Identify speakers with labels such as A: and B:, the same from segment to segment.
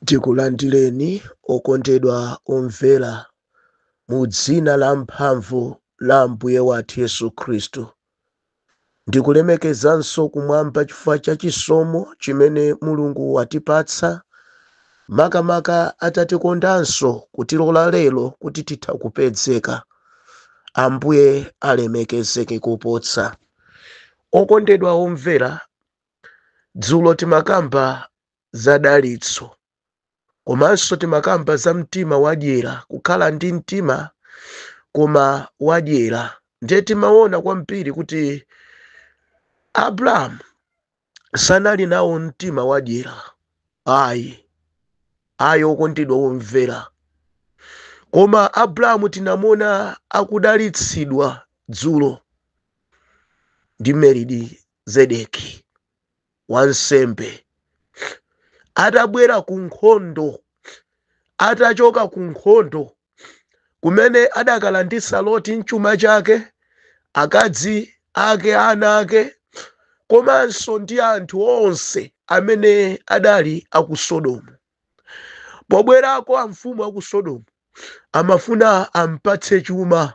A: Tikulandireni okondedwa omvera mu dzina la mphamvu la Ambuye wathu Yesu Khristu. Ndikulemekezanso kumwamba chifukwa cha chisomo chimene Mulungu watipatsa, makamaka atatikondanso kutilola lero kuti titha kupezeka. Ambuye alemekezeke koposa. Okondedwa omvera, dzulo timakamba za dalitso, komanso timakamba za mtima wadyera, kukhala ndi mtima koma wadyera. Ndiye timaona kwambiri kuti Abrahamu sanali nawo mtima wadyera, ayi ayi, okondedwa omvera. Koma Abrahamu tinamuona akudalitsidwa dzulo ndi Melkizedeki wansembe, atabwera ku nkhondo, atachoka ku nkhondo kumene adakalanditsa Loti mchuma chake, akazi ake, ana ake, komanso ndi anthu onse amene adali aku Sodomu. Pobwerako amfumu aku Sodomu amafuna ampatse chuma,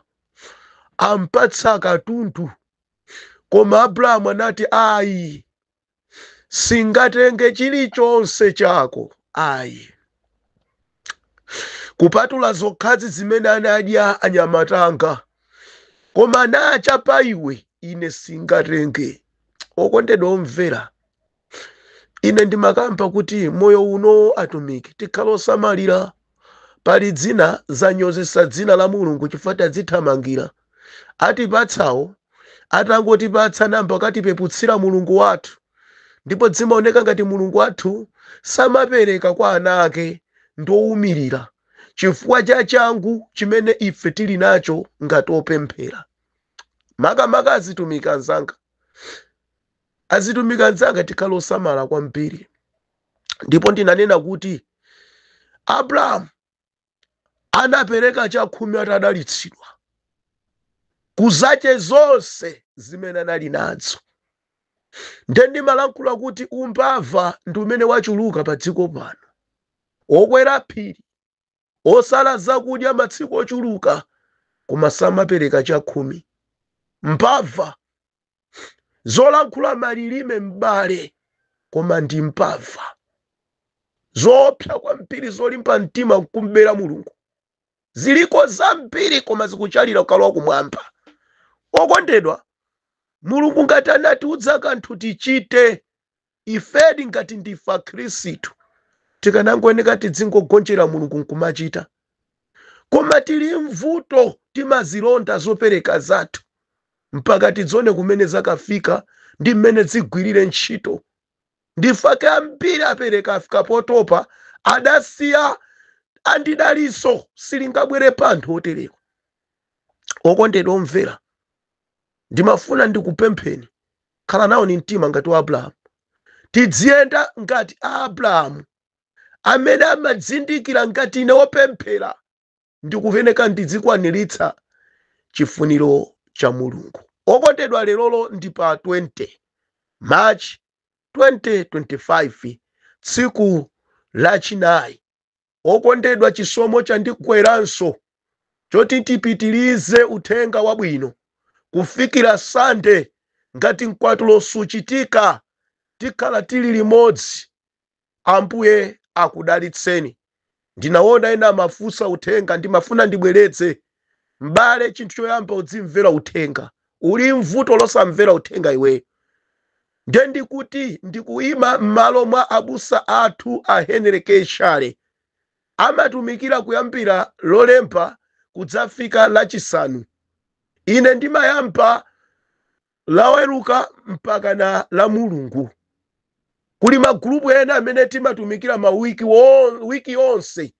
A: ampatsa katundu, koma Abrahamu anati ayi, singatenge chilichonse chako ayi, kupatula zokhazi zimene anadya anyamatanga, koma nacha pa iwe ine singatenge. Okondedwa omvera, ine ndimakamba kuti moyo uno atumiki tikhala osamalira. Pali dzina zanyozesa dzina la Mulungu chifukwa tadzithamangira. Atipatsawo atangotipatsa namba katipeputsira Mulungu wathu, ndipo zimaoneka ngati Mulungu wathu samapereka kwa ana ake ndowumirira chifukwa cha changu chimene ife tili nacho ngati opemphera. Makamaka azitumiki anzanga, azitumiki anzanga, tikhala osamala kwambiri. Ndipo ndinanena kuti Abrahamu anapereka chakhumi atadalitsidwa kuzache zonse zimene anali nazo. Nde ndimalankhula kuti umbava ndi umene wachuluka pa dziko pano, okwera phiri, osala zakudya matsiku ochuluka, koma samapereka chakhumi. Mbava zolankhula malilime m'bale, koma ndi mbava zoopsa kwambiri, zolimba mtima nkumbera Mulungu. Ziliko zambiri koma zikuchalira kukalowa kumwamba. Okondedwa, Mulungu ngati anatiudza kanthu tichite, ifedi ngati ndife Akhristu tikanangoyeneka tidzingogonjera Mulungu nkumachita. Koma tili mvuto, timazilonda zopereka zathu mpaka tidzione kumene zakafika ndi mmene zigwirire ntchito. Ndifake ambiri apereka afika potopa, adasiya andidaliso silingabwere pa anthu oterewa. Okondedwa omvera, ndimafuna ndikupempheni, khala nawo ni mtima ngati wa Abrahamu. Tidziyenda ngati Abrahamu amene amadzindikira ngati ine wopemphera ndikuveneka ndidzikwaniritsa chifuniro cha Mulungu. Okondedwa, lerolo ndi pa 20 March 2025, tsiku lachinayi. Okondedwa, chisomo chandikweranso choti tipitirize uthenga wabwino kufikira Sande. Ngati mkwatulo suchitika, tikhala tili limodzi. Ambuye akudalitseni. Ndinaona ena amafunsa uthenga, ndimafuna ndibweretse. M'bale, chinthu choyamba udzimvera uthenga. Uli mvuto losamvera uthenga iweyo. Nde ndikuti ndikuyima m'malo mwa abusa athu a Henry K. Shale, amatumikira kuyambira Lolemba kudzafika Lachisanu. Ine ndimayamba Laweruka mpaka na la Mulungu. Kuli magulupu ena amene timatumikira mawiki wiki yonse.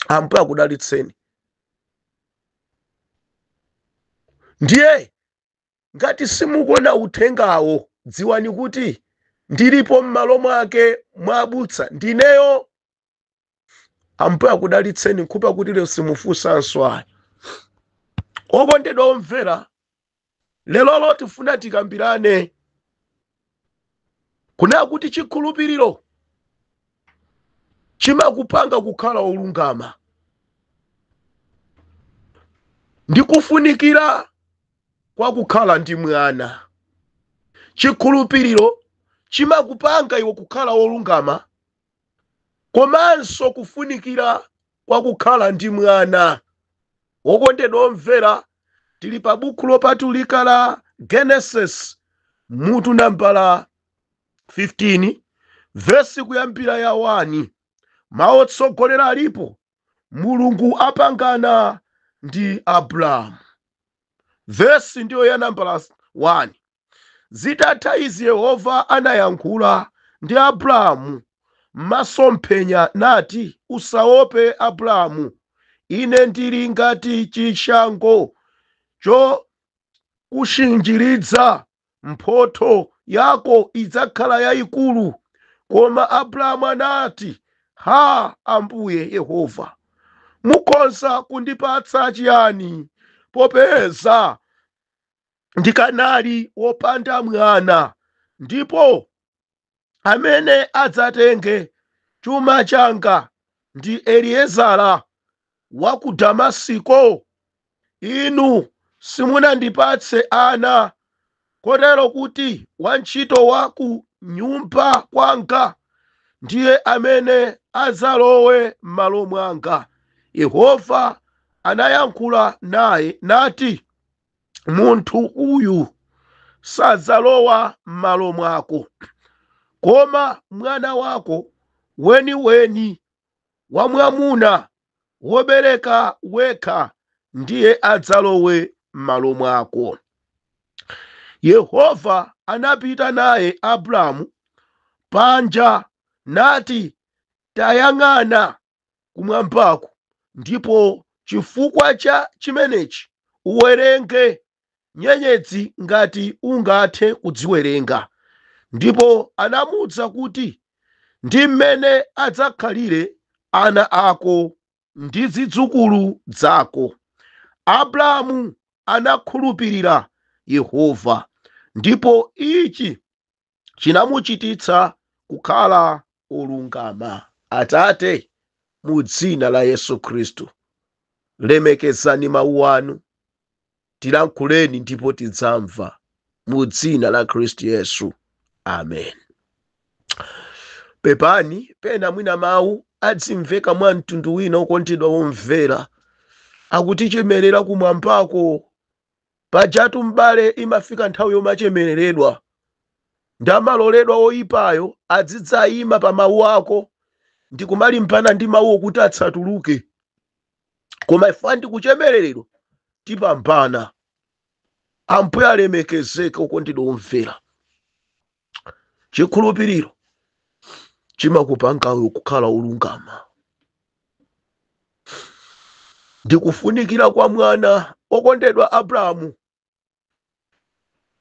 A: Ambuye akudalitseni. Ndiye ngati simukuona uthengawo, dziwani kuti ndilipo m'malo mwake mwa abusa ndineyo. Ambuye akudalitseni. Nkhupa kuti lero simufunsanso ayi. Okondedwa omvera, lerolo tifuna tikambirane kunena kuti chikhulupiriro chimakupanga kukhala wolungama ndi kufunikira kwa kukhala ndi mwana. Chikhulupiriro chimakupanga iwe kukhala wolungama komanso kufunikira kwa kukhala ndi mwana. Wokondedwa omvera, tili pa buku lopatulika la Genesis mutu nambala 15 vesi kuyambira ya 1. Mawu otsogolera alipo. Mulungu apangana ndi Abrahamu. Vesi ndiyo ya nambala 1. Zitatha izi Yehova anayankhula ndi Abrahamu m'masomphenya nati, usaope Abrahamu, ine ndili ngati chishango chokuchinjiriza, mphotho yako idzakhala yayikulu. Koma Abrahamu anati, ha, Ambuye Yehova, mukhoza kundipatsa chiyani, popeza ndikanali wopanda mwana, ndipo amene adzatenge chuma changa ndi Eliezara wa ku Damasiko? Inu simunandipatse ana, kotero kuti wantchito wa ku nyumba kwanga ndiye amene adzalowe m'malo mwanga. Yehova anayankhula naye nati, munthu uyu sadzalowa m'malo mwako, koma mwana wako weniweni wamwamuna wobereka wekha ndiye adzalowe m'malo mwako. Yehova anapita naye Abrahamu panja nati, tayang'ana kumwambako, ndipo chifukwa cha chimenechi uwerenge nyenyezi ngati ungathe kudziwerenga. Ndipo anamuwuza kuti ndi mmene adzakhalire ana ako ndi zidzukulu zako. Abrahamu anakhulupirira Yehova, ndipo ichi chinamuchititsa kukhala olungama. Atate, mu dzina la Yesu Khristu, lemekezani mawu anu, tilankhuleni ndipo tidzamva, mu dzina la Khristu Yesu, amen. Pepani pena mwina mawu adzimveka mwa mtundu wina okondedwa womvera, akutichemerera kumwambako. Pajatu m'bale imafika nthawi yomachemereredwa, ndi amaloledwa oyipayo azidzayima pa mawu ako ndi kumalimbana ndi mawu okuti atsatuluke, koma ife ndikuchemereredwa tipambana. Ambuye alemekezeke. Okondedwa omvera, chikhulupiriro chimakupanga kukhala olungama. Ndikufunikira kwa mwana. Okondedwa, Abrahamu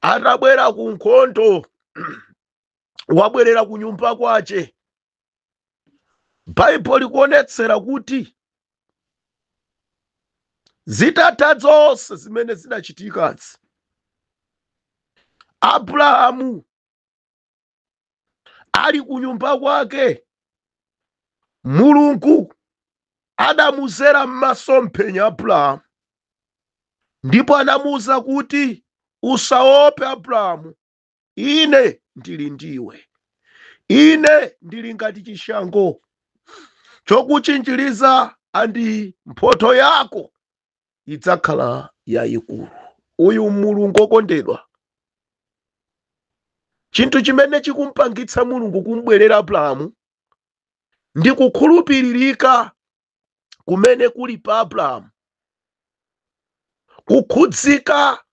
A: atabwera ku nkhondo, wabwerera ku nyumba kwace, Baibulo likuonetsera kuti zitatha zonse zimene zinachitikazi, Abrahamu ali ku nyumba kwake, Mulungu adamuzera m'masomphenya Abrahamu, ndipo anamuwuza kuti, usaope Abrahamu, ine ndili ndiwe, ine ndili ngati chishango chokuchinjiriza, andi mphotho yako idzakhala yayikulu. Uyu Mulungu okondedwa, chinthu chimene chikumpangitsa Mulungu kumbwerera Abrahamu ndi kukhulupiririka kumene kuli pa Abrahamu, kukhudzika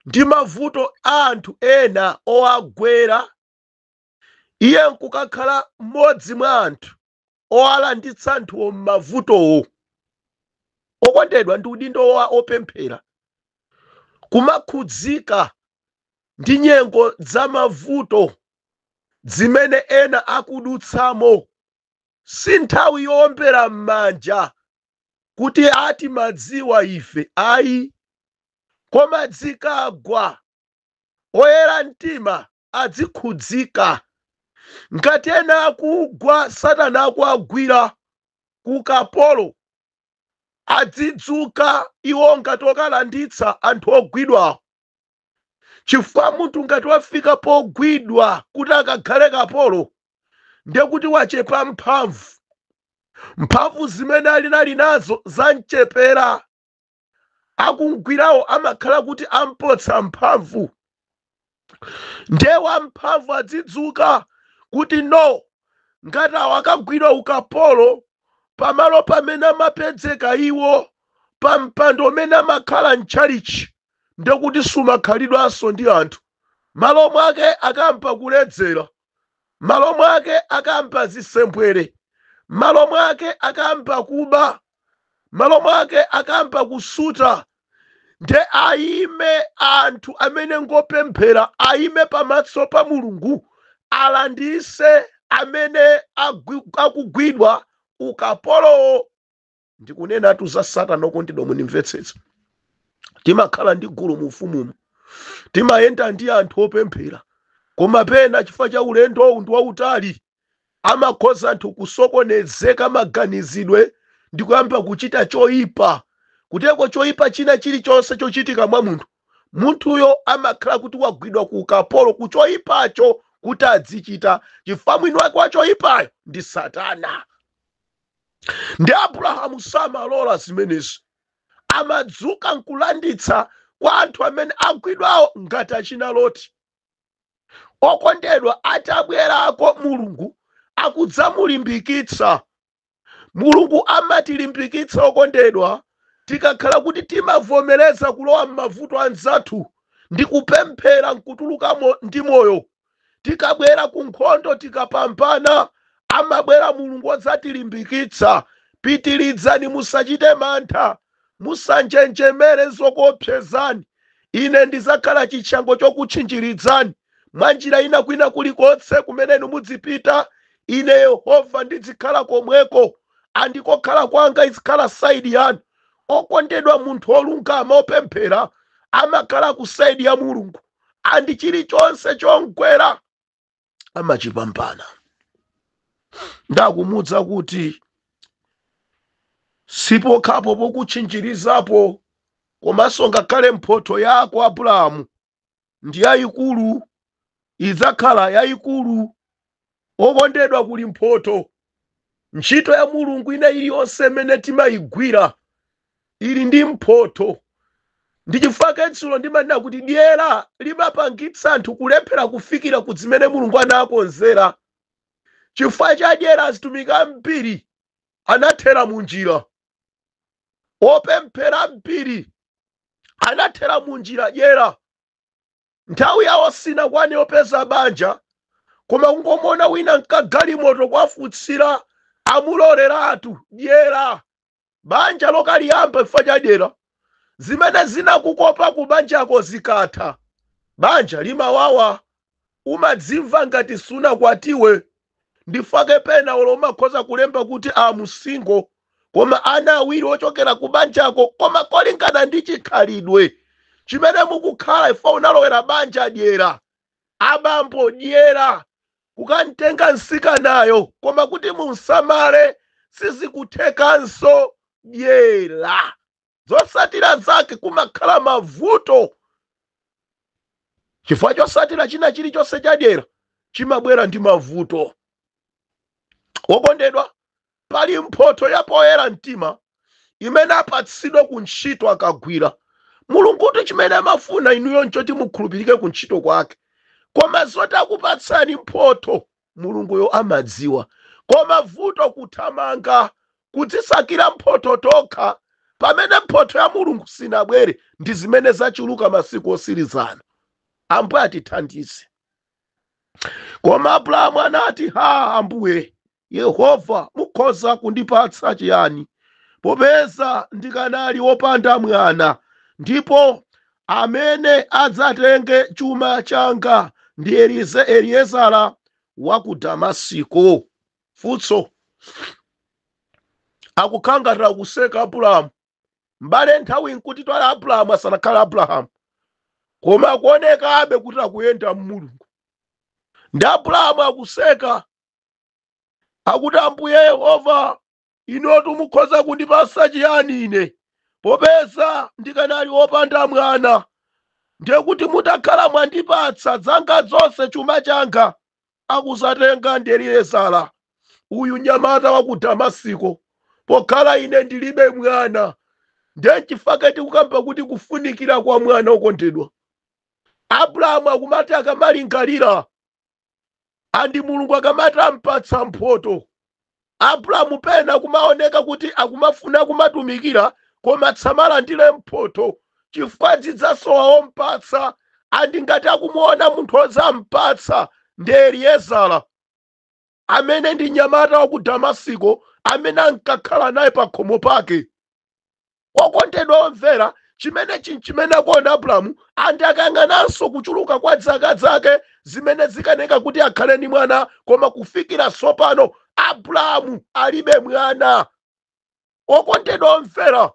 A: ndi mavuto a anthu ena owagwera, iye nkukakhala mmodzi mwa anthu owalanditsa anthuwo m'mavutowo. Okondedwa, ndi udindo wa opemphera kumakhudzika ndi nyengo za mavuto zimene ena akudutsamo. Si nthawi yowombera m'manja kuti ati madziwa ife, ayi, koma zikagwa oyera mtima adzikhudzika Ngati ena akugwa, Satana akuagwira ku kapolo, adzidzuka iwo ngati okalanditsa anthu ogwidwawo. Chifukwa munthu ngati wafika pogwidwa kuti akakhale kapolo, ndiye kuti wachepa mphamvu. Mphamvu zimene ali nazo zamchepera. Akugwirawo amakhala kuti ampotsa mphamvu. Ndiye wamphamvu adzidzuka kuti no, ngati awo akagwidwa ukapolo pamalo pamene amapezeka iwo, pa mpando umene amakhala mtchalichi, ndiye kuti sumakhalidwanso ndi anthu. Malo mwake akampa kuledzera, malo mwake akampa zisembwere, malo mwake akampa kuba, malo mwake akampa kusuta. Nde ayime anthu amene ngopemphera, ayime pamaso pa Mulungu, alandise amene akugwidwa ukapolowo. Ndikunenatu za Satana. Okondedwa, mundimvetsetsa. Timakhala ndi gulu mu ufumumu, timayenda ndi anthu opemphera, koma pena chifukwa cha ulendo ndi wautali amakhoza anthu kusokonezeka maganizidwe ndi kuyamba kuchita choyipa. Kuteko choyipa china chilichonse chochitika mwa munthu, munthuyo amakhala kuti wagwidwa ku ukapolo ku choyipacho kuti adzichita, chifukwa mwini wake wa choyipayo ndi Satana. Ndi Abrahamu samalola zimenezi, amadzuka nkulanditsa kwa anthu amene agwidwawo ngati achina Loti. Okondedwa, atabwerako Mulungu akudzamulimbikitsa. Mulungu amatilimbikitsa, okondedwa, tikakhala kuti timavomereza kulowa m'mavuto anzathu ndi kupemphera nkutulukamo ndi moyo. Tikabwera ku nkhondo, tikapambana, amabwera Mulungu odzatilimbikitsa: pitiridzani, musachite mantha, musanjenjemere zokuopsezani, ine ndizakhala chichango chokutchinjiridzani mwa njira ina. Kwina kulikonse kumene inu mudzipita, ine Yehova ndizikhala komweko, andikokhala kwanga izikhala side yanu. Okondedwa, munthu olungama opemphera amakhala ku side ya Mulungu, and chilichonse chomgwera amachipambana. Ndakumudza kuti sipokhapo pokutchinjirizapo, komanso ngakhale mphotho yako Abrahamu ndi yayikulu, idzakhala yayikulu. Okondedwa, kuli mphotho. Ntchito ya Mulungu ina iliyonse imene timayigwira ili ndi mphotho. Ndi chifukwa dzulo ndimanena kuti dyera limapangitsa anthu kulephera kufikira ku zimene Mulungu anakonzera. Chifukwa cha dyera, azitumiki ambiri anathera mu njira, opemphera ambiri anathera mu njira. Dyera, nthawi yawo sinakwane yopeza banja, koma kungomona wina mkagalimoto kwafutsira, amuloleratu. Dyera, banja lokaliyamba chifukwa cha dyera. Zimene zinakukopa ku banjako zikatha, banja limawawa, umadzimva ngati sunakwatiwe. Ndifake pena olo umakhoza kulemba kuti I'm single, koma ana awiri ochokera ku banjako, koma kolingana ndi chikhalidwe chimene mukukhala, ifa unalowera banja dyera. Abambo, dyera, kukamtenga msikanayo, koma kuti munsamale sizikuthekanso. Dyera, zotsatira zake kumakhala mavuto, chifukwa chotsatira china chilichonse chadyera chimabwera ndi mavuto. Wokondedwa, pali mphotho ya poyera mtima imene apatsidwa ku ntchito akagwira. Mulungu kuti chimene amafuna inuyo nchoti mukhulupirike ku ntchito kwake, koma zoti akupatsani mphotho Mulunguyo amadziwa. Koma vuto kuthamanga kudzisakira mphotho tokha pamene mphotho ya Mulungu sinabwere, ndi zimene zachuluka masiku osirizana. Ambuye atithandize. Koma Abrahamu anati, "Ha, Ambuye Yehova, mukhoza kundipatsa chiyani, popeza ndikanali wopanda mwana, ndipo amene adzatenge chuma changa ndi Eliezara wa ku Damasiko?" Funso akukhangatira kuseka Abrahamu. Mbale, nthawi nkuti twala Abrahamu asanakhale Abrahamu, koma akuonekabe kuti akuyenda mmulungu. Ndi Abrahamu akuseka, akuti, Ambuye Yehova, inotu mukhoza kundipasa chiyani ine, popeza ndikanali wopanda mwana? Ndiye kuti mutakhala mwandipatsa zanga zonse, chuma changa akuzatenga ndi Eliezara uyu mnyamata wa ku Damasiko, pokhala ine ndilibe mwana. Ndiye chifukwa tikukamba kuti kufunikira kwa mwana. Okondedwa, Abrahamu akumati akamalingalira andi Mulungu akamati ampatsa mphoto, Abrahamu pena kumaoneka kuti akumafuna kumatumikira koma tsamalandire mphoto, chifukwa zidzasowa ompatsa. Andi ngati akumuona munthu ozampatsa ndi Eliezara amene ndi mnyamata wa ku Damasiko amene ankakhala naye pa khomo pake. Okondedwa omvera, chimene chimene akuona Abrahamu, andi akayang'ananso kuchuluka kwa zaka zake zimene zikaneka kuti akhale ndi mwana, koma kufikira tsopano Abrahamu alibe mwana. Okondedwa omvera,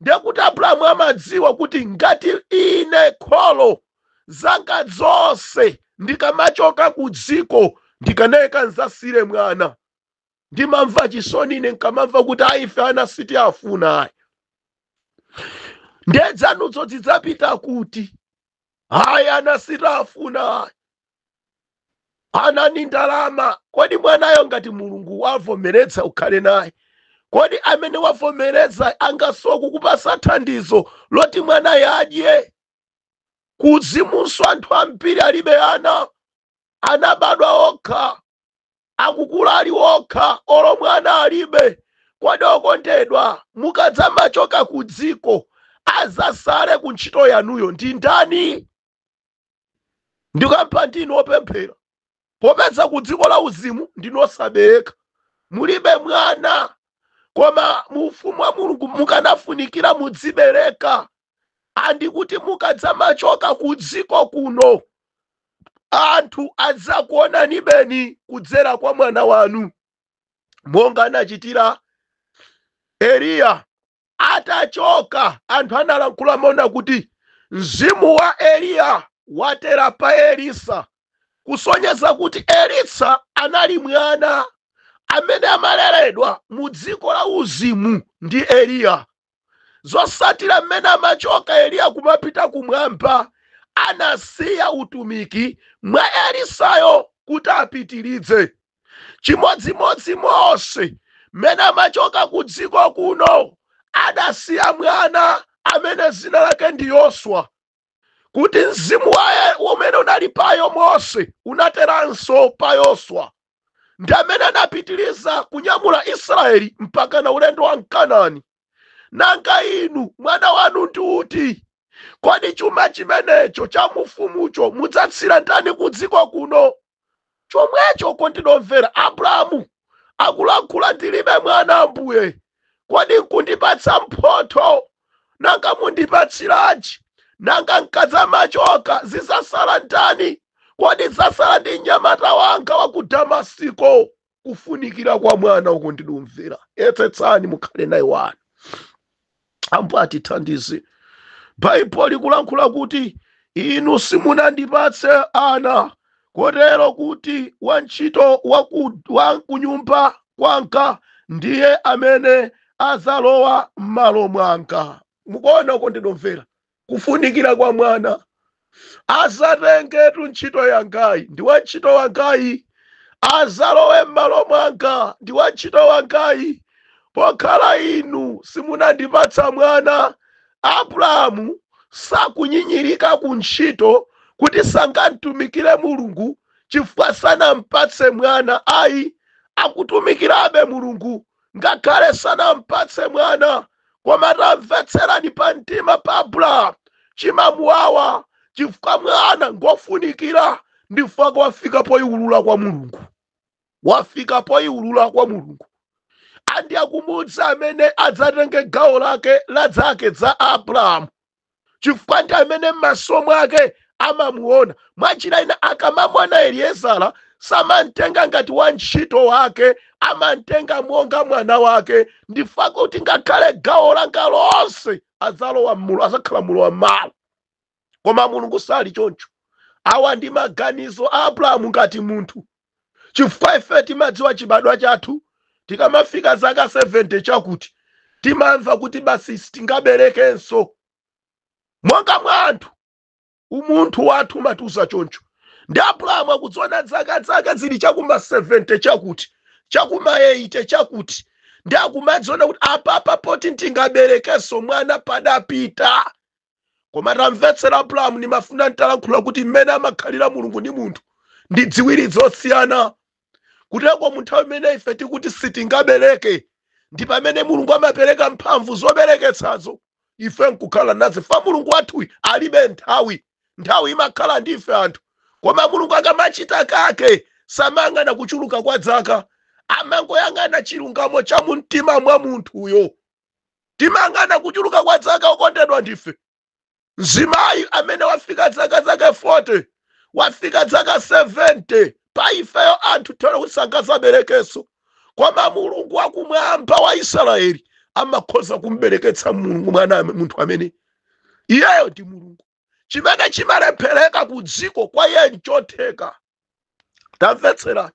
A: ndiye kuti Abrahamu amadziwa kuti ngati ine kholo zanga zonse ndikamachoka ku dziko ndikaneka nzasire mwana. Ndimamva chisoni ine nkamamva kuti aife ana sitiafuna ayi. Ndiye dzanuzo zidzapita kuti? Hayi, ana sitiafuna ayi, ana ni ndalama. Kodi mwanayo ngati Mulungu wavomeretsa ukhale naye, kodi amene wavomereza angasowa kukupasa thandizo loti mwanayo adye? Kuzimunso anthu ambiri alibe ana, anabadwa okha, akukula ali okha, olo mwana alibe. Kodi okondedwa, mukadzamachoka ku dziko azasale ku ntchito yanuyo ndi ndani? Ndikapha ndinu opemphera, popeza ku dziko la uzimu ndinu osabereka, mulibe mwana, koma mu ufumu wa Mulungu mukanafunikira mudzibereka. Andikuti mukadzamachoka ku dziko kuno anthu adzakuonani beni kudzera kwa mwana wanu, monga anachitira Eliya. Atachoka anthu analankhula mona kuti mzimu wa Eliya watera pa Elisa, kusonyeza kuti Elisa anali mwana amene amaleredwa mu dziko la uzimu ndi Eliya. Zosatira, mmene amachoka Eliya kumapita kumwamba, anasiya utumiki mwa Elisayo kuti apitirize. Chimodzimodzi Mose, mmene amachoka ku dziko kuno adasiya mwana amene zina lake ndi Yoswa, kuti mzimu waye umene unali payo Mose unateranso pa Yoswa, ndi amene anapitiriza kunyamula Israeli mpaka na ulendo wa Mkanani. Nanga inu mwana wanu ndi uti? Kodi chuma chimenecho cha mufumucho mudzatsira ndani ku dziko kuno? Chomwecho kondinomvera, Abrahamu akulankhula, ndilibe mwana Ambuye, kodi nkundipatsa mphotho? Nanga mundipatsiranji? Nanga nkadzamachoka zizasala ndani? Kodi zasala ndi mnyamata wanga wa ku Damasiko? Kufunikira kwa mwana uko ndidumvera. Yetsetsani mukhale naye wanu. Ambuye atithandize. Baibulo likulankhula kuti inu simunandipatse ana, kotero kuti wantchito wa kunyumba kwanga ndiye amene azalowa m'malo mwanga. Mukuona uko ndidomvera, kufunikira kwa mwana. Azatengetu ntchito yangayi ndi wantchito wangayi, azalowe m'malo mwanga ndi wantchito wangayi, pokhala inu simunandipatsa mwana. Abrahamu sakunyinyirika ku ntchito kuti sangamtumikire Mulungu chifukwa sanampatse mwana ayi. Akutumikirabe Mulungu ngakhale sanampatse mwana. Koma tamvetserani, pa mtima pa Abrahamu chimamuwawa chifukwa mwana ngofunikira, ndifukwa wafika poyiwulula kwa Mulungu, wafika poyiwulula kwa Mulungu. Andi akumudza amene adzatenge gawo lake la zake za Abrahamu, chifukwa ndi amene m'maso mwake amamuona. Mwanjira ina, akamamona Eliezara samamtenga ngati wantchito wake, amamtenga monga mwana wake. Ndifukwa kuti ngakhale gawo langa lonse adzalowa mmulo, adzakhala mulo wa malo. Koma Mulungu sali choncho. Awa ndi maganizo a Abrahamu ngati munthu, chifukwa ife timadziwa chibadwa chathu. Tikamafika zaka 70 chakuti timamva kuti basi sitingaberekenso. Monga mwa anthu, umunthu wathu umatiuza choncho. Ndi Abrahamu akudziona zaka zake zili chakuma 70 chakuti, chakuma 80 chakuti, ndi akumadziona kuti apapa poti ndingaberekenso mwana padapita. Koma tamvetsera Abrahamu, ndimafuna ntalankhula kuti mmene amakhalira Mulungu ndi munthu ndi ziwiri zosiyana. Kuteko mu nthawi imene ife tikuti sitingabereke, ndi pamene Mulungu amapereka mphamvu zobereketsazo, ife nkukhala nazo. Fa Mulungu wathuyi alibe nthawi, nthawi imakhala ndi ife anthu. Koma Mulungu akamachita kake samayang'ana kuchuluka kwa zaka, amangoyang'ana chilungamo cha mumtima mwa munthuyo. Timayang'ana kuchuluka kwa zaka, okondedwa, ndife. Mzimayi amene wafika zaka zake 40, wafika zaka 70, pa ifeyo anthu tiona kuti sangazaberekenso. Koma Mulungu wakumwamba wa Israeli amakhoza kumbereketsa Mulungu mwana munthu amene iyeyo ndi Mulungu. Chimene chimalephereka ku dziko, kwa iye nchotheka. Tamvetserani,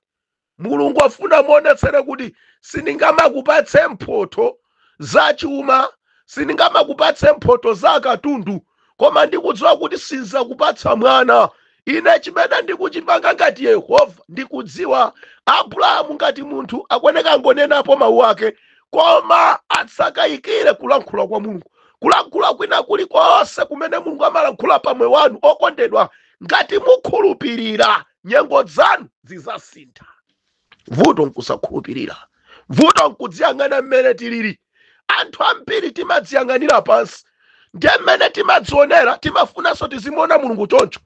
A: Mulungu afuna muonetsere kuti sindingamakupatse mphotho za chuma, sindingamakupatse mphoto za katundu, koma ndikudziwa kuti sinzakupatsa mwana. Ine chimene ndikuchipanga ngati Yehova, ndikudziwa Abrahamu ngati munthu akuoneka ngonenapo mawu ake, koma asakayikire kulankhula kwa Mulungu. Kulankhula kwina kulikonse kumene Mulungu amalankhula pamwe wanu, okondedwa, ngati mukhulupirira, nyengo zanu zizasintha. Vuto nkusakhulupirira, vuto nkudziyang'ana mmene tilili. Anthu ambiri timadziyang'anira pansi, ndiye mmene timadzionera timafunanso tizimuona Mulungu choncho.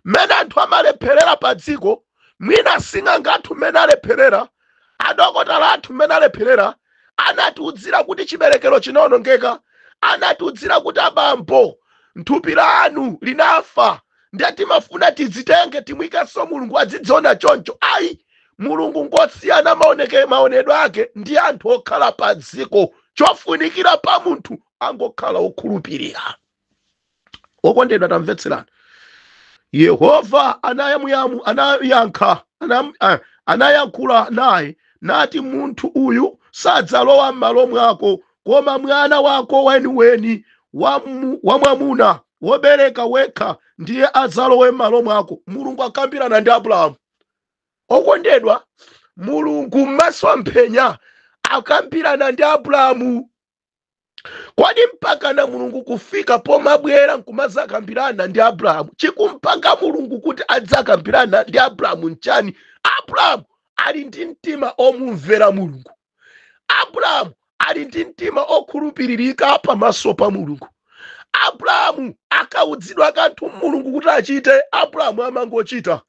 A: Mmene anthu amalepherera pa dziko, mwina sing'anga athu mmene alepherera, adokotala athu mmene alepherera, anatiudzira kuti chiberekero chinawonongeka, anatiudzira kuti abambo nthupi lanu linafa, ndiye timafuna tidzitenge timwikenso Mulungu azidziona choncho. Ayi, Mulungu ngosiyana maonedwe ake ndi anthu okhala pa dziko. Chofunikira pa munthu angokhala okhulupirira. Okondedwa, tamvetserani. Yehova anayankha, anayankhula naye nati, munthu uyu sadzalowa m'malo mwako, koma mwana wako weniweni wamwamuna wobereka wekha ndiye adzalowe m'malo mwako. Mulungu akambirana ndi Abrahamu. Okondedwa, Mulungu m'masomphenya akambirana ndi Abrahamu. Kodi mpakana Mulungu kufika pomabwera nkumazakambirana ndi Abrahamu, chikumpanga Mulungu kuti adzakambirana ndi Abrahamu nchani? Abrahamu ali ndi mtima omumvera Mulungu. Abrahamu ali ndi mtima okhulupiririka pamaso pa Mulungu. Abrahamu akaudzidwa kanthu Mulungu kuti achite, Abrahamu amangochita.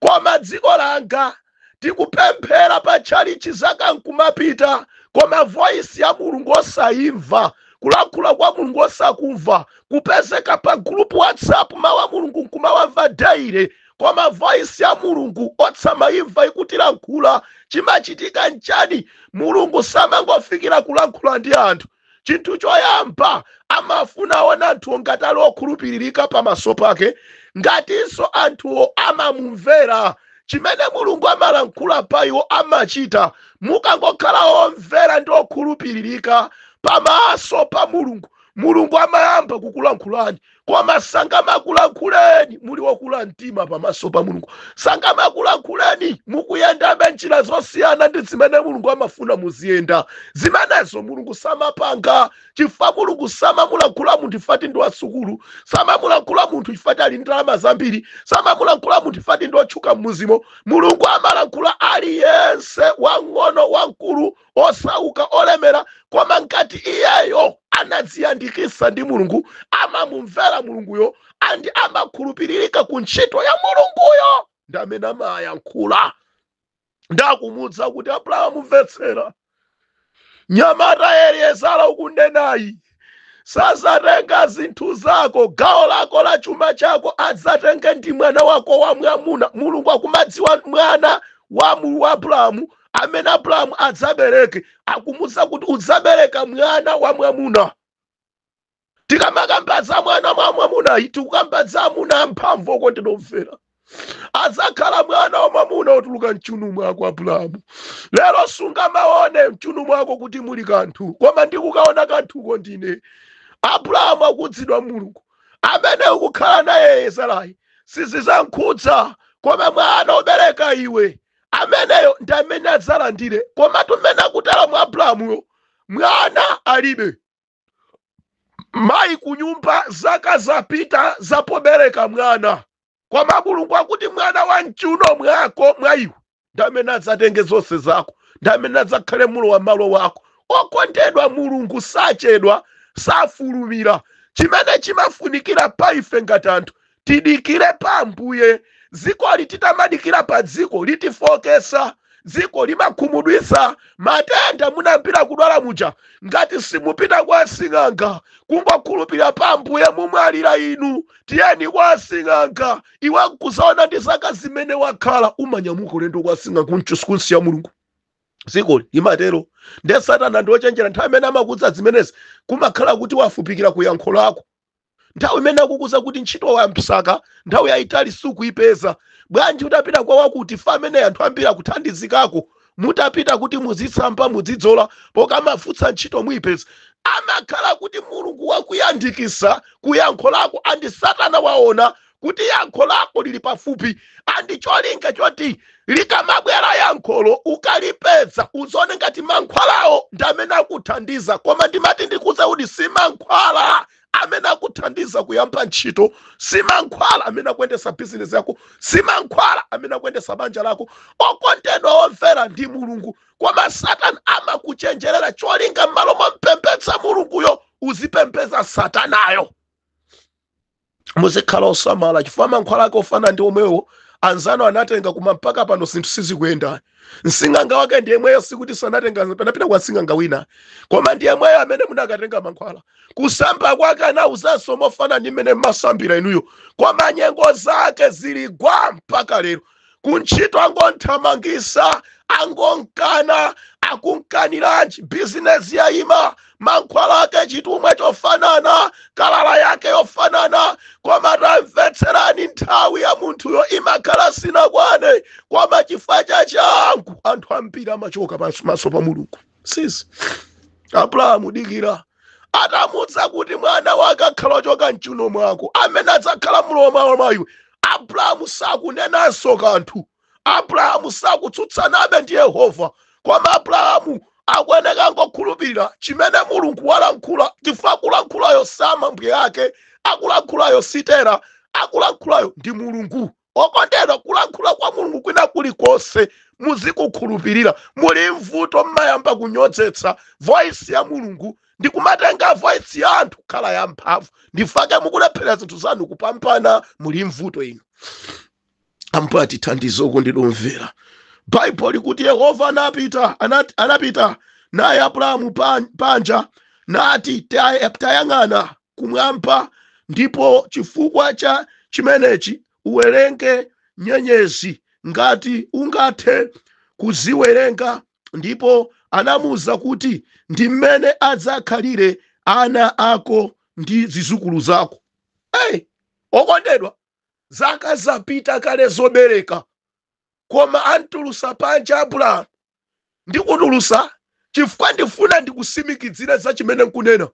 A: Koma dziko langa tikupemphera pa tchalichi zaka nkumapita, koma voice ya Mulungu osayimva, kulankhula kwa Mulungu osakumva, kupezeka pa group WhatsApp mawu a Mulungu nkumawamva daily, koma voice ya Mulungu otsamayimva ikutilankhula. Chimachitika nchani? Mulungu samangofikira kulankhula ndi anthu. Chinthu choyamba amafuna aone anthuwo ngati ali okhulupiririka pamaso pake, ngatinso anthuwo amamumvera. Chimene Mulungu amalankhula pa iwo amachita. Mukangokhala omvera ndi okhulupiririka pamaso pa Mulungu, Mulungu amayamba kukulankhulani. Koma sangamakulankhuleni muli wokula mtima pamaso pa Mulungu, sangamakulankhuleni mukuyendabe njira zosiyana ndi zimene Mulungu amafuna muziyenda. Zimenezo Mulungu samapanga, chifukwa Mulungu samamulankhula munthu ifati ndi wasukulu, samamulankhula munthu ifati ali ndalama zambiri, samamulankhula munthu ifati ndi otchuka m'muzimo. Mulungu amalankhula aliyense, wang'ono, wamkulu, osauka, olemera, koma ngati iyeyo anadziyandikisa ndi Mulungu, amamumvera Mulunguyo andi amakhulupiririka ku ntchito ya Mulunguyo, ndi amene amayankhula. Ndakumudza kuti Abrahamu, mvetsera, nyamata Eliezara ukundenayi sazatenga zinthu zako, gawo lako la chuma chako adzatenge ndi mwana wako wa mwamuna. Mulungu akumadziwa mwana wa Abrahamu amene Abrahamu adzabereke, akumudza kuti udzabereka mwana wa mwamuna. Tikamakamba za mwana mwa mwamunayi, tikukamba za amuna amphamvu. Okondedwa omvera, adzakhala mwana wa mwamuna otuluka mchuno mwako, Abrahamu. Lero sungamaone mchuno mwako kuti muli kanthu, koma ndikukaona kanthuko ndine. Abrahamu akudzidwa Mulungu amene ukukhala naye Sarai sizizankhudza, koma mwana obereka iwe ameneyo ndi amene adzalandire. Koma tumene akutala mwa Abrahamuyo, mwana alibe, mayi kunyumba zaka zapita zapobereka mwana, koma Mulungu akuti mwana wa mchuno mwako mwa iwe ndi amene adzatenge zonse zako, ndi amene adzakhale mulo wa malo wako. Okondedwa, Mulungu sachedwa, safulumira. Chimene chimafunikira pa ife ngati anthu, tidikire pa Ambuye. Dzikoli titamadikira pa dziko litifokesa, dziko limakhumudwitsa. Matenda munambira kudwala muja, ngati simupita kwa asing'anga kungokhulupirira pa Ambuye, mumwalira inu. Tiyeni kwa asing'anga. Iwe nkuzaona ndi zaka zimene wakhala umanyamuka ulendo kwa asing'anga kunsiya Mulungu. Dziko limatero. Ndiye Satana ndi ochenjera. Nthawi imene amakudza zimenezi, kumakhala kuti wafupikira ku yankho lako. Nthawi imene akukuza kuti ntchito wamsaka nthawi yayitali sukuyipeza, bwanji utapita kwa wakuti fa amene anthu ambiri akuthandizikako, mutapita kuti muzitsamba muzidzola pokamafutsa, ntchito muyipeza. Amakhala kuti Mulungu wakuyandikisa ku yankho lako, and Satana waona kuti yankho lako lili pafupi, and cholinga choti likamabwera yankholo ukalipeza, uzione ngati mankhwalawo ndi amene akuthandiza. Koma ndimati ndikuze kuti si mankhwala amene akuthandiza kuyamba ntchito, si mankhwala amene akuyendesa bizinesi yako, si mankhwala amene akuyendesa banja lako. Okondedwa omvera, ndi Mulungu. Koma Satana amakuchenjerera cholinga m'malo mompembedza Mulunguyo, uzipembedza Satanayo. Muzikhala osamala, chifukwa mankhwala ake ofana ndi omwewo anzano anatenga, koma mpaka pano zinthu sizikuyenda. Msing'anga wake ndi yemweyo, sikuti sanatenga, panapita kwa msing'anga wina, koma ndi yemweyo amene munakatenga mankhwala. Kusamba kwake anauzanso mofana ndi mmene mmasambira inuyo, koma nyengo zake zili gwa mpaka lero. Kuntchito angonthamangisa, angonkana, akunkaniranji? Bizinesi yayima. Mankhwala ake chitumwa chofanana, kalala yake yofanana. Koma tamvetserani, nthawi ya munthuyo imakhala sinakwane, koma chifukwa cha changu anthu ambiri amachoka pamaso pa Mulungu. Sisi Abrahamu dikira, atamudza kuti mwana wake akhala ochoka mchuno mwako amene adzakhala mlomo mwa iwe, Abrahamu sakunenanso kanthu. Abrahamu sakutsutsanabe ndi Yehova, koma Abrahamu akuyeneka ngokhulupirira chimene Mulungu walankhula, chifukwa akulankhulayo samambuye ake, akulankhulayo sitera, akulankhulayo ndi Mulungu. Okondedwa, kulankhula kwa Mulungu kwina kulikonse muzikukhulupirira. Muli mvuto, mmayamba kunyodzetsa voice ya Mulungu ndi kumatenga voice ya anthu kukhala ya mphamvu. Ndifake mukulephera zinthu zanu kupambana. Muli mvuto inu. Ambuye atithandize. Okondedwa omvera, Baibulo likuti Yehova anapita, anapita naye Abrahamu panja nati, "Tayang'ana kumwamba, ndipo chifukwa cha chimenechi uwerenge nyenyezi, ngati ungathe kuziwerenga." Ndipo anamuwuza kuti ndi mmene adzakhalire ana ako ndi zizukulu zako. Hey, okondedwa, zaka zapita kale zobereka, koma antulusa panja Abrahamu. Ndikutulusa chifukwa ndifuna ndikusimikizire za chimene nkunena.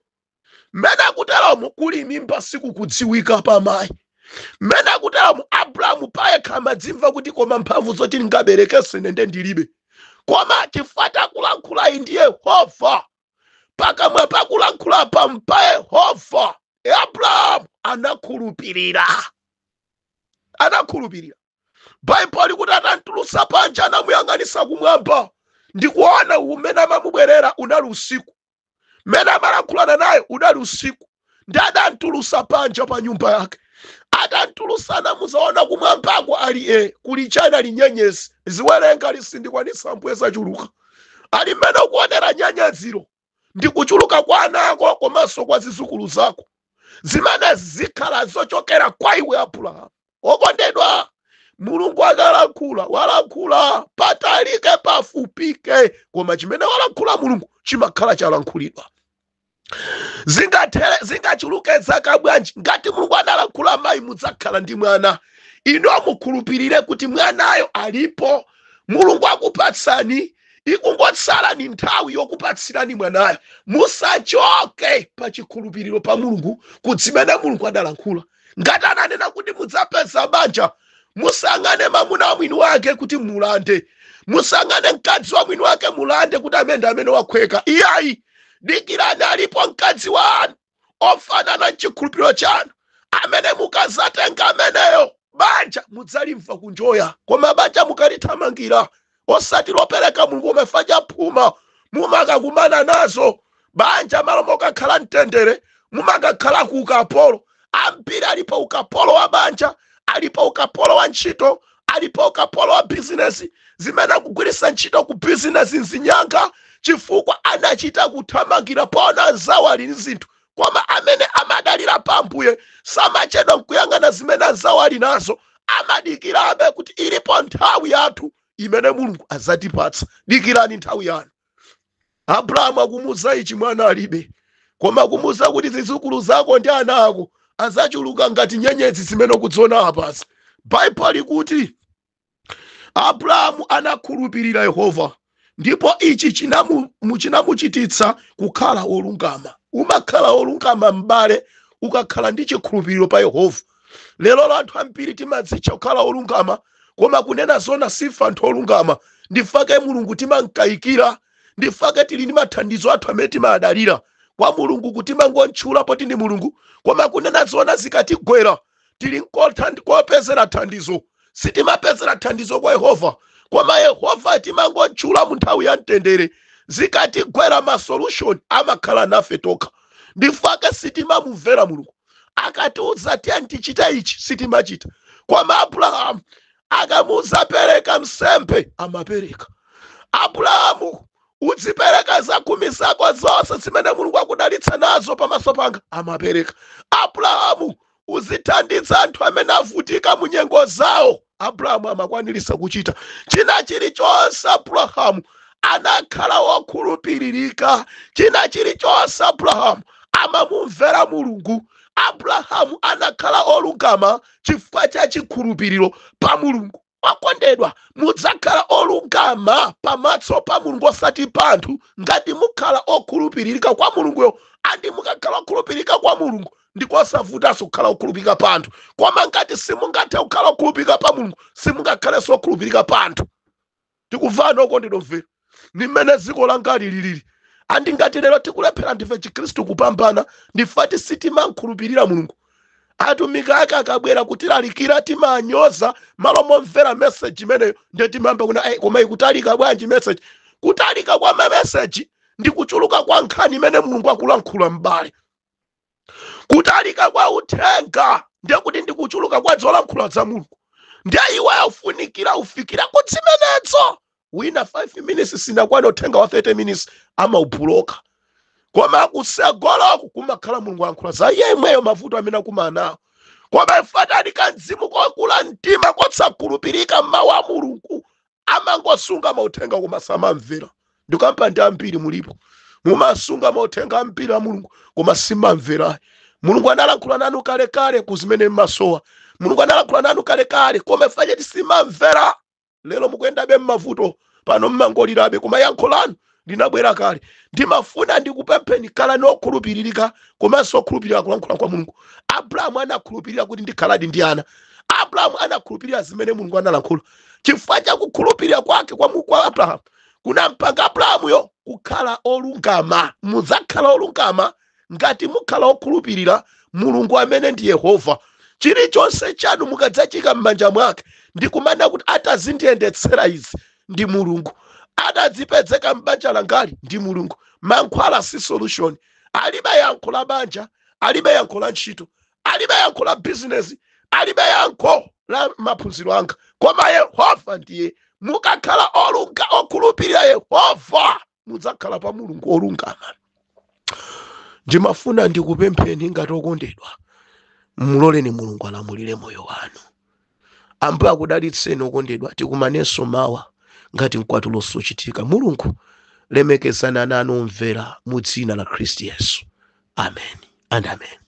A: Mmene akuteramo, kuli mimba sikukudziwika pa mayi. Mmene akuteramo, Abrahamu payekha amadzimva kuti koma mphamvu zoti ndingaberekenso ine nde ndilibe, koma chifukwa takulankhulayi ndi Yehova, pakamwa pakulankhula pampa Yehova, Abrahamu anakhulupirira, anakhulupirira. Baibulo likuti atantulusa panja anamuyang'anisa kumwamba ndikuona umene amamubwerera unali usiku, mmene amalankhulana naye unali usiku. Ndi adantulusa panja pa nyumba yake. Atantulusa anamuzaona kumwambako ali kuli chana linyenyezi, ziwerenga lisindikwanisa mbuye zachuluka. Ali mmene ukuonera nyenyeziro ndi kuchuluka kwa ana ako komanso kwa zizukulu zako zimene zikhala zochokera kwa iwe, Abrahamu. Okondedwa, Mulungu akalankhula walankhula, patalike pafupike, koma chimene walankhula Mulungu chimakhala chalankhulidwa. Zingathere zingachuluke zaka bwanji, ngati Mulungu analankhula, mayi, mudzakhala ndi mwana, ino mukhulupirire kuti mwanayo alipo. Mulungu akupatsani, ikungotsala ni nthawi yokupatsirani mwanayo. Musachoke pa chikhulupiriro pa Mulungu, kudzimene Mulungu adalankhula. Ngati ananena kuti mudzapeza banja, musang'ane mamuna wa mwini wake kuti mulande, musang'ane mkazi wa mwini wake mulande kuti amene ndi amene wakhweka. Iyayi, dikirani, alipo mkazi wanu ofanana mchikhulupiriro chanu amene mukazatenga ameneyo, banja mudzalimva kunjoya. Koma banja mukalithamangira osati lopereka Mulungu, umefa chaphuma mumakakumana nazo. Banja malo mokakhala mtendere, mumakakhala ku ukapolo. Ambiri alipo ukapolo wa banja, alipo ukapolo wa ntchito, alipo ukapolo wa bizinesi. Zimene akugwiritsa ntchito ku bizinesi nzinyanga, chifukwa anachita kuthamangira pona anzawo ali ndi zinthu. Koma amene amadalira pa Ambuye samachedwa nkuyang'ana zimene anzawo ali nazo, amadikirabe kuti ilipo nthawi yathu imene Mulungu azatipatsa. Dikirani nthawi yanu. Abrahamu akumuza ichi, mwana alibe, koma kumuza kuti zidzukulu zako ndi ana ako azachuluka ngati nyenyezi zimene ukudziona apasi. Baibulo likuti Abrahamu anakhulupirira Yehova, ndipo ichi chinamuchititsa kukhala wolungama. Umakhala wolungama, m'bale, ukakhala ndi chikhulupiriro pa Yehova. Lero anthu ambiri timadzitcha kukhala wolungama, koma kunena zona sife anthu olungama. Ndifake Mulungu timankayikira, ndifake tili ndi mathandizo athu amene timadalira kwa Mulungu, kuti mangontchula poti ndi Mulungu. Koma kunena zona, zikatigwera tili kopezera thandizo, sitimapezera thandizo kwa Yehova. Koma Yehova timangontchula mu nthawi ya mtendere, zikatigwera ma solution amakhala nafe tokha. Ndifake sitimamumvera Mulungu. Akatiuza tiye tichite ichi, sitimachita. Koma Abrahamu akamuza pereka msembe, amapereka. Abrahamu, udzipereka zakhumi zako zonse zimene Mulungu akudalitsa nazo pamaso panga, amapereka. Abrahamu, uzithandiza anthu amene avutika mu nyengo zawo, Abrahamu amakwanirisa kuchita china chilichonse. Abrahamu anakhala wokhulupiririka. China chilichonse Abrahamu amamumvera Mulungu. Abrahamu anakhala olungama chifukwa cha chikhulupiriro pa Mulungu. Okondedwa, mudzakhala olungama pamaso pa Mulungu osati pa anthu, ngati mukhala okhulupiririka kwa Mulunguyo. Andi mukakhala okhulupirika kwa Mulungu, ndikosavutanso kukhala okhulupirika pa anthu. Koma ngati simungathe kukhala okhulupirika pa Mulungu, simungakhalenso okhulupirika pa anthu. Tikuvana, okondedwa mvera? Ndi mmene dziko langali lilili. Andi ngati lero tikulephera ndife Chikhristu kupambana, ndifati sitimankhulupirira Mulungu. Atumiki ake akabwera kutilalikira, timanyoza. Malo momvera message imeneyo, ndiye timayamba kuna, "Ei, koma ikutalika bwanji message?" Kutalika kwa mameseji ndi kuchuluka kwa nkhani imene Mulungu akulankhula, m'bale. Kutalika kwa uthenga ndiye kuti ndi kuchuluka kwa zolankhula za Mulungu. Ndiye iwe ufunikira ufikira kuzimenezo. Wina 5 minutes sinakwana, uthenga wa 30 minutes amaubuloka. Koma kusegoloku kumakhala Mulungu alankhula za iye imweyo, mavuto amene akumana nawo. Koma ifatani kamzimu kokula mtima kosakhulupirika mawu a Mulungu, amangosunga mauthenga koma samamvera. Ndikampa ndi ambiri mulipo mumasunga mauthenga ambiri a Mulungu koma simamvera. Mulungu analankhula nanu kalekale ku zimene mmasowa. Mulungu analankhula nanu kalekale, koma ifanye simamvera. Lero mukuyendabe mmavuto pano, mmangolirabe, koma yankho lanu linabwera kale. Ndimafuna ndikupempheni, khalani okhulupiririka komanso okhulupirira kulankhula kwa Mulungu. Abrahamu anakhulupirira kuti ndikhaladi ndi ana. Abrahamu anakhulupirira zimene Mulungu analankhula. Chifukwa cha kukhulupirira kwake kwa Abrahamu kunampanga Abrahamuyo kukhala olungama. Mudzakhala olungama ngati mukhala okhulupirira Mulungu amene ndi Yehova. Chilichonse chanu mukadzachika m'manja mwake ndikumana kuti atazindiyendetsera izi ndi Mulungu, atadzipezeka m'banja langali ndi Mulungu. Mankhwala si solution. Alibe yankho la banja, alibe yankho la ntchito, alibe yankho la bizinesi, alibe yankho la maphunziro anga, koma Yehova ndiye. Mukakhala olunga okhulupirira Yehova, mudzakhala pa Mulungu olungama. Ndimafuna ndikupempheni ngati okondedwa, muloleni Mulungu alamulire moyo wanu. Ambuye akudalitseni, okondedwa. Tikumanenso mawa ngati mkwatulo suchitika. Mulungu lemekezana nanu omvera mu dzina la Khristu Yesu. Amen and amen.